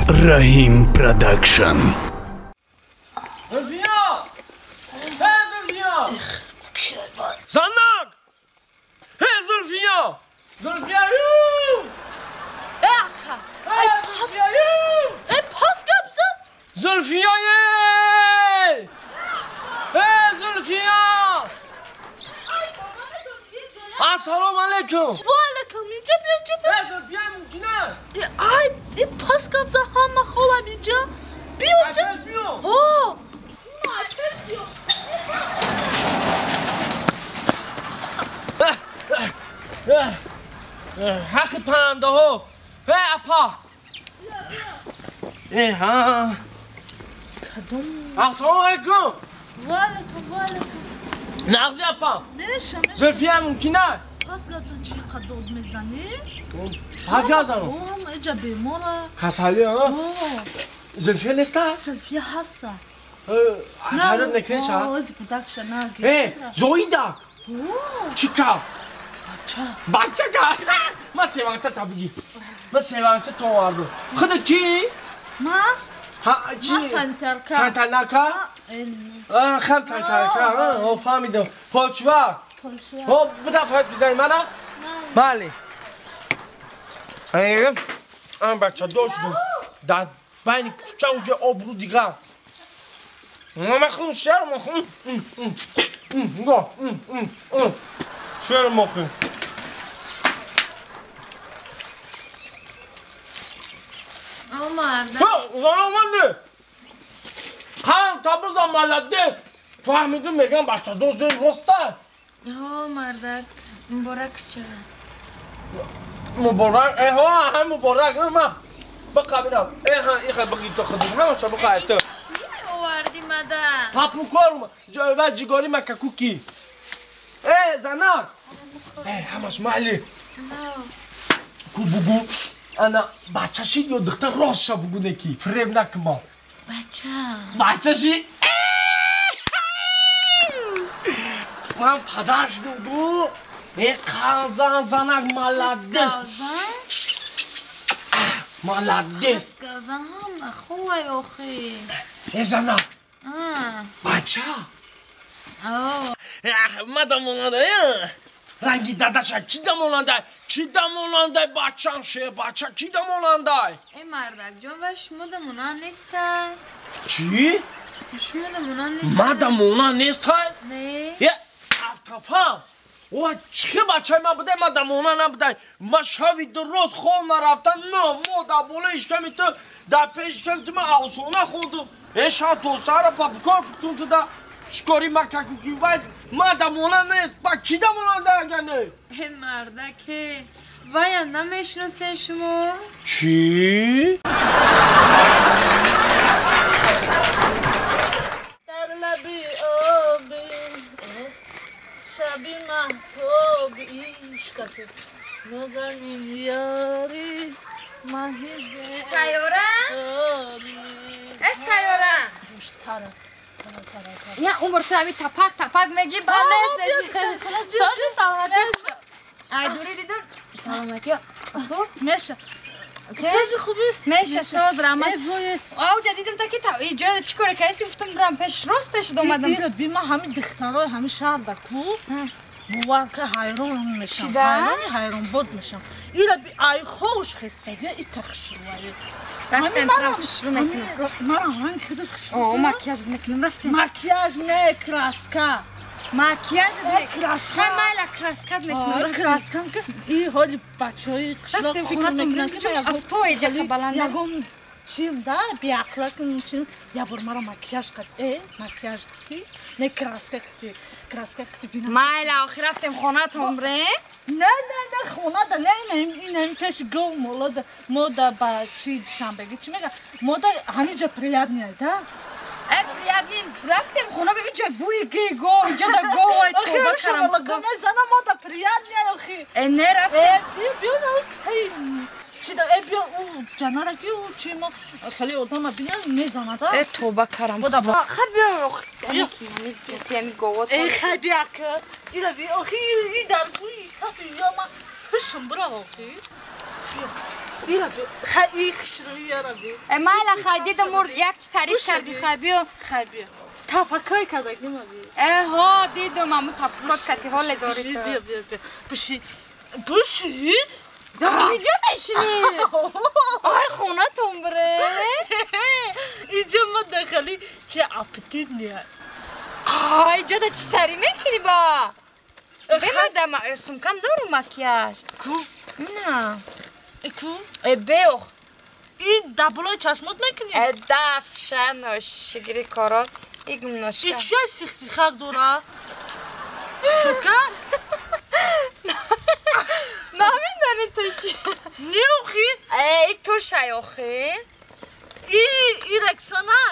Раҳим Продакшн. Зульфия! Эй, Зульфия! Занак! Эй, Зульфия! Зульфия! Эй, ака! Эй, пас! Эй, пас гапса! Зульфия! Эй, Зульфия! Ассалому алайкум! Ва алайкум! Инҷа биё, инҷа биё! Эй, Зульфия, мумкина? Ай, эй, пас гапса, ҳама хобам инҷа! Биё инҷа! Пас биё! Ҳо! Пас биё! Ҳаққи паррандаҳо! Эй, апа! Эй, ҳа! Кадом? Ассалому алайкум! Ва алайкум, ва алайкум! Нағзи, апа! Меша, меша! Зульфия, мумкина? Пас гапзан чӣ қадод мезанӣ? Пас гапзанам? Ҳо, ҳама иҷа бемора. Касалӣ, а? Ҳо. Зульфия неста? Зульфия ҳаста. Фарёд накунӣ ша? Ҳо, ози кӯдакша наги. Э, Зоидак! Ҳо. Чӣ кав? Бача. Бача ка? Ман севанча та бигӣ. Ман севанча то овардум. Худа кӣ? Ма? Ҳа, чӣ? Ма сантарка. Сантарнака? Хам сантарка, ҳо, фаҳмидам. Почва? Ҳо, буда фарёд бизанӣ мана? Бале. Ан бача дошт дар байни кӯча уҷа обрӯ дигар. Махун шер махун. Шер махун. Омарда. Ҳо, омади. Ҳам табиза молодец. Фаҳмидим, мегам бача дошт роста. Ҳо, мардак, муборак шава. Муборак, э ҳо, ҳам муборак, ма. Бақа бинам. Э ҳа, иха биги то худум, ҳамаша бақа то. Оварди мада. Папукор, ва ҷигари макакуки. Э, занак. Э, ҳамаш майли. Ку бугу. Ана бача шид ё духтар рост ша бугу неки. Фиреб накума. Бача. Бача шид. Ман падар шудум гу. Э, қанзан занак молодец. Молодец. Сказан ҳама хувай охи. Э, занак. Бача. Мада монанда. Ранги дадаша ки да монандай? Ки да монандай бачам ше, бача ки да монандай? Э, мардак ҷон, ва шумо да монанд неста? Чӣ? Шумо да монанд неста? Ма да монанд нестай? Не. Е, автофам. О, чӣ бачаи ман будай, ман да монанд набудай. Ман шави дуроз хоб нарафта, на, мо дар болои ишками ту, дар пеши ишками ту ман афсона хондум. Э, шаб то саҳара папукор пухтум ту да. Чикори макакуки вай, ман да монанд нест, ба ки да монанда агар не? Э, мардаке, ваям намешиносен шумо? Чӣ? Дар лаби оби, шаби маҳтоби ишқат, нозанин ёри маҳи. Сайёра? Э, сайёра! Тара. Я умр ту ҳами тапак тапак мегӣ, баъд нест. Сози саломатӣ. Ай, дури дидам. Саломатӣ. Хуб? Меша. Сози хубӣ? Меша, соз, раҳмат. Э, вой. Авҷа дидам та ки та иҷо чӣ коре кардӣ, гуфтам бирам пеш, рост пешат омадам. Ира би ман ҳами духтарои ҳами шаҳр дар ку бовар ка ҳайрон мешам. Чида? Ҳайрони ҳайронбод мешам. Ира би ай хош хестагӣ ита хушрӯварӣ. Рафтем, тура хушрӯ мекунем. Мара ҳамин худат хушрӯ. О, макияж мекунем, рафтем. Макияж не, краска. Макияж не, краска. Хай майла краскат мекунем. Краскам ки и ҳоли бачаҳои қишлоқ фикр мекунанд ки ман авто иҷақа баланда. Ягон чим да, беақла чим, я бор мара макияж қад, э, макияж кути, не краска кути, краска кути бинам. Майла, охир рафтем хонатон бре? Не, не, не, хона да, не, не, ин пеш гов молода, мода ба чи душанбеги чи мега, мода ҳамиҷа приятный да? Э, приятный, рафтем хона, бибин ҷой бӯи ги гов, иҷо да гов, ай тоба карам. Охи, зана мода приятный, охи. Э, не рафтем. Э, биё, биё, тай чи да, э, биё, у ҷанара ки у чи мо хеле одама бинан мезанада. Э, тоба карам. Бода бо. Ха, биё, охи, ами говот. Э, хай биё, ка. Ира би, охи, и дар бӯи хафи, ё ма пишм бирав, охи. Ира би. Хай ихшрӯи яра би. Э майла хай дидам мур як чи таъриф кардӣ хай биё. Хай биё. Тафаккой кардагима би. Э ҳо дидам аму тапкот кати ҳоле дори ту. Биё биё биё. Биши. Биши? Дар инҷо мешинӣ? Ай хонатон бре. Инҷо ма дахали че аппетит не. Ай инҷо да чӣ тари мекунӣ ба? Бемада сумкам дору макияж. Ку? На. Ку? Э беох. И даблои чашмот мекунӣ? Э дафшано шигири корот. Игмношка. И чия сих-сихак дора? Шука? Намедонӣ ту чи? Не охи? Э, и тушай охи. И рексона?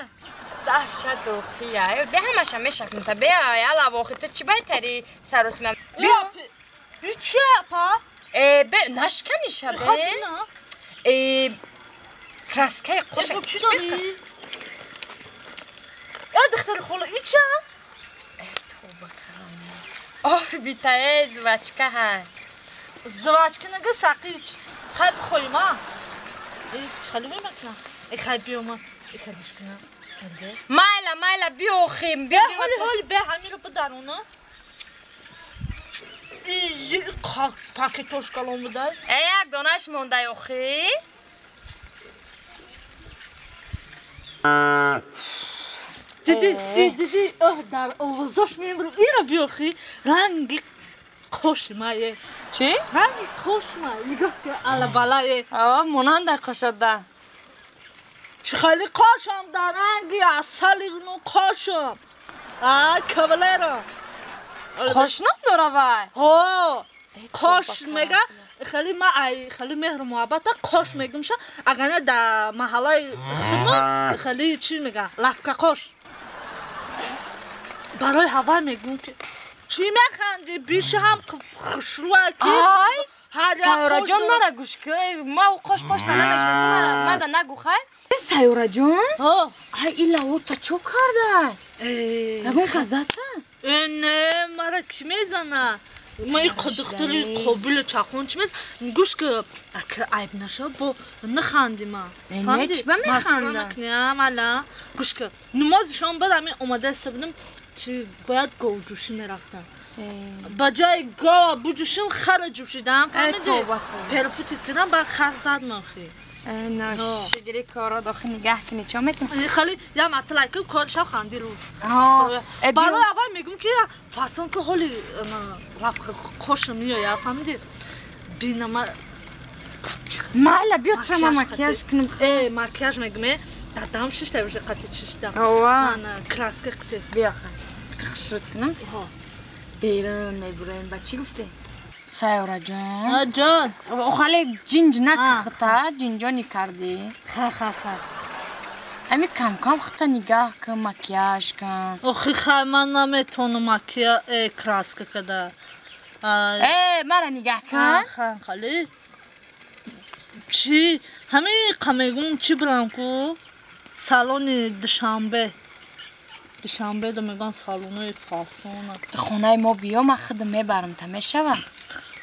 Дафша дохия. Бе ҳамаша мешакм та бе яла охи ту чи байтари саросма? Биё. И чия па? Э, бе нашканиша бе. Э, краскаи қоша. Чӣ дорӣ? Э, духтари хола, и чия? Э, тоба карам. Орбита, э, звачка ҳай. Звачка нага сақич. Хай бихоим, а? Э, чӣ мекунам? Э, хай биёма. Э, хай бишкунам. Майла, майла, биёхим. Бе, ҳоли, ҳоли, бе, ҳамиро бидаруна. И, пакетош калон будай. Э, як донаш мондай, охи. Диди, диди, оҳ, дар овозош мемру. Ира биёхи, ранги қошимае. Чӣ? Ранги қошма. Нигоҳ кун, алабалае. О, монанда қошода. Чӣ хеле қошам дар ранги асали ну қошам. А, кавалера. Қошном дора вай? Ҳо. Қош мега, хеле ма ай хеле меҳру муҳаббата қош мегумша, агар не дар маҳаллаи хумо хеле чӣ мега, лафка қош. Барои ҳавай мегум ки чӣ механди? Биши ҳам хушрӯа ки Сайёраҷон мара гӯш кун. Ма қош пошта намешнасам, мада нагу хай. Сайёраҷон? Ай ила ота чо карда? Ягон казата? Э, не, мара ки мезана? Ма и духтари қобили чақон чӣ мез? Гӯш ки, ака айб наша, бо наханди ма. Не, чӣ ба механда? Накни, мала. Гӯш ки, намозишон бад ами омада сабнам чи бояд говҷӯшӣ мерафтам. Ба ҷои гова буҷӯшим хара ҷӯшидам, фаҳмидӣ? Перепутит кардам, ба хар зад махи. Шигири коро дохи нигаҳ кунӣ, чо метавонӣ? Хеле я матлай ки кор шав ханди рӯз. Барои аввал мегӯм ки фасон ки ҳоли рафт қошам меояд, фаҳмидӣ? Бинама. Майла, биё тра ма макияж кунам. Э, макияж мегӯм, э, дадам шишта уже қати шишта. Ана краска қати. Биё хай. Хушрут кунам. Берун мебураем, ба чӣ гуфтӣ? Сайёраҷон. Ҷон. Охале ҷинҷ накухта, ҷинҷони кардӣ. Ха, ха, ха. Ами кам-кам хута нигаҳ кун, макияж кун. Охи хай, ман наметавонам макия, краска када. Э, мара нигаҳ кун. Ха, хали. Чӣ? Ҳамин қамегум чӣ бурам ку? Салони Душанбе. Душанбе да меган салонои фасона. Хонаи мо биё, ман худам мебарам, та мешава?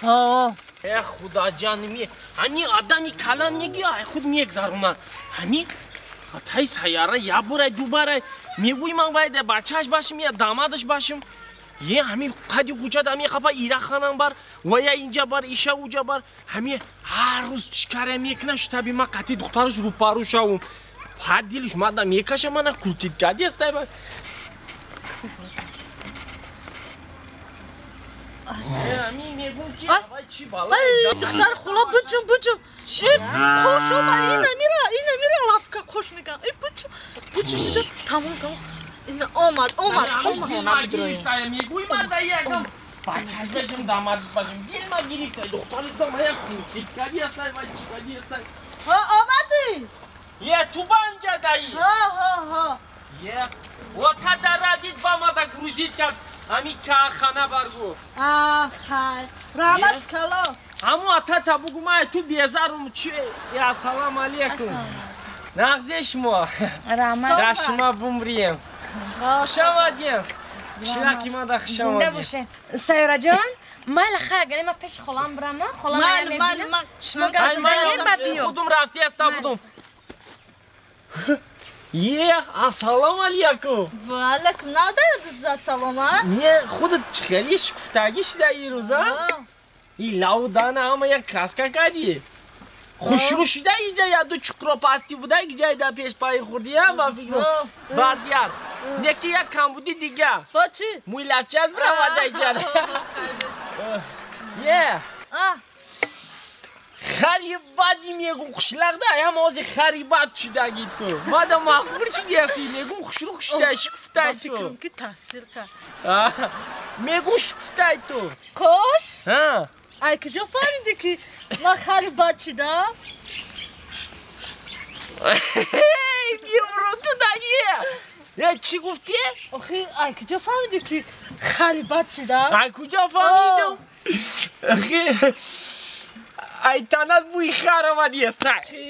Ҳо. Э, худоҷон, ми ҳами одами калон мегӣ, ай худ мегзаронад. Ҳами атай сайяра я бурай, ду барай, мегӯй ман вай да бачааш башим я дамадаш башим. Е ҳами қади кӯча да мехапа ира ханам бар, ва я инҷа бар, иша уҷа бар. Ҳами ҳар рӯз чӣ кара мекунад, штаби ма қати духтараш рӯпарӯ шавум. Ҳар дилиш мада мекаша мана култит кади астай ба. Духтар хола буҷум буҷум. Қош омад, ина мира, ина мира лавка қош мекунам. Э буҷум, буҷум, буҷум. Тамом, тамом. Ина омад, омад, омад. Хона бидроем. Мегӯй мада якам бачаш башим, дамадаш башим. Дил ма гирифта, духтариш да мая култит кади астай ва чӣ кади астай. Ҳа, омадӣ? Е, ту банҷа даи. Ҳа, ҳа, ҳа. Е, ва тадарадид ба мада грузит кард. Ҳами кахана баргу. Ахай, раҳмат кало. Ҳаму атата бугу май ту безарум чи. Я салам алейкум. Нағзе шумо. Раҳмат. Да шумо бумрием. Хуш омадем. Қишлақи мада хуш Зинда омадем. бошед. Сайёраҷон, Майли хай, агар ма пеши холам бирам, холам майли, майли, ма шумо гап задем, худум рафти аста будум. Е, ассалому алейкум. Ва алейкум, нада салом, а? Не, худат хеле шукуфтагӣ шуда ин рӯза. И лавдана ҳама як краска кардӣ. Хушрӯ шуда инҷа як ду чуқро пастӣ буда, ҷай дар пешпаи хурдӣ, ба фикрам. Баъд як. Неки як камбуди дига. Ба чӣ? Мӯи лабчат биравада иҷа. Е. Хари бади мегум хушлақда, ҳама ози хари бад шудаги ту. Мада мағрур шуди ҳасти, мегум хушрӯ шуда, шукуфтай ту. Фикрам ки таъсир кард. Мегум шукуфтай ту. Кош? Ҳа. Ай куҷо фаҳмидӣ ки ман хари бад шудам? Биёру ту дае. Е, чӣ гуфтӣ? Охи, ай куҷо фаҳмидӣ ки хари бад шудам? Ай куҷо фаҳмидам? Охи, ай танат бӯи хар омадиест. Чӣ?